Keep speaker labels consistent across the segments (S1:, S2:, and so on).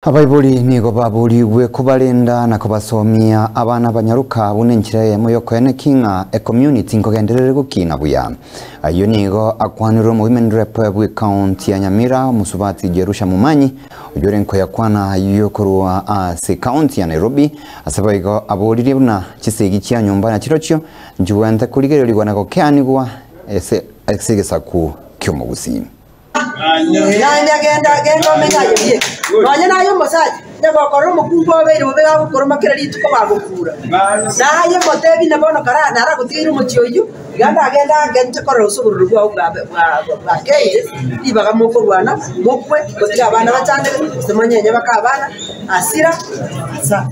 S1: Abaibori nigo baborigwe kobarenda na kobasomia abana banyaroka buna enchera eyemo y'okoeneki ng'a ecommunity nkogenderere gokina buya. Ayio nigo akwanirwe omowomen rep bw'ecounty ya Nyamira omosubati Jerusha Momanyi oyio ore nkoyakwana ayio korwa ase ecounty ya Nairobi ase boigo aboririe buna chisegi chia nyomba nachirochio nchigwente korigererigwa na gokeanigwa ase egesaku ki'omogusii.
S2: Naende genda, genda omenye aye bieka. Nonya naye omosacha, onye gokorora omokungu obeire bobe gagokoroma kera rituko bagokuura, naye motebi ng'a bono kara naragotigeire omochie oyio, iga ndagende ange inche korora gose obororo bwao bwakeire, ribaga mokorwana, mokwe, gotiga abana bachandeke, gose monyenye baka abana, asira, asa.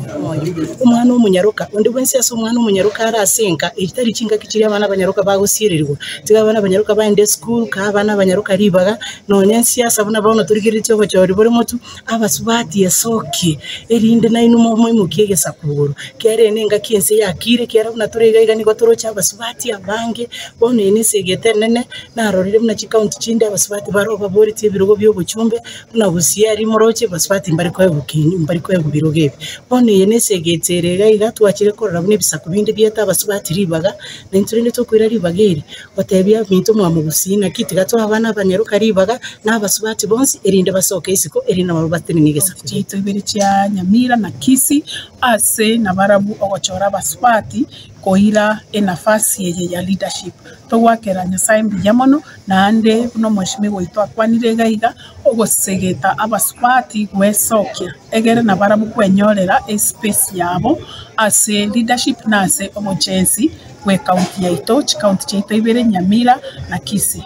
S3: Omwana omonyaroka, onde bwensi ase omwana omonyaroka are ase enka, echi tari chingaki chiria abana abanyaroka bagosiererigwa. Tiga abana abanyaroka baende esukuru, kaa abana abanyaroka ribaga, nonya ensiasa buna bono torigereretie obochori bore motwe, abasubati esokie, erinde nainwe moimokie egesaku igoro. Ekiagera eye nengaki ense yakire, ekiagera buna tore iga iga nigo toroche abasubati abange, bono eye nesegete enene, narorire buna chikaunti chinde abasubati baroo baboretie ebirogo bia obochumbe, Buna gusii aria moroche, basubati mbare koegwa ki? Mbare koegwa birogo ebi. Bono eye nesegete ere iga iga, twachire korora buna ebisaku binde biete abasubati ribaga, na intwe rende tokoira ribaga eri, gotebia abminto mwamogusii naki tiga toe abana abanyaroka ribaga, na abasubati bonsi, erinde basoke isiko, erinde nabo batenenie egesaku
S4: giaito. Chiaito ibere chia Nyamira na Kisii ase nabarabwo ogochora abasubati koira enafasi eye ya leadership. Togoakera Nyasae mbuya mono, naende buna omweshimiwa oito akwanire iga iga, ogosegeta abasubati gwesokia, egere nabarabwo kwenyorera espace yabo ase leadership na ase obochensi bw'ecounty yaito, chicounty chiaito ibere Nyamira na Kisii.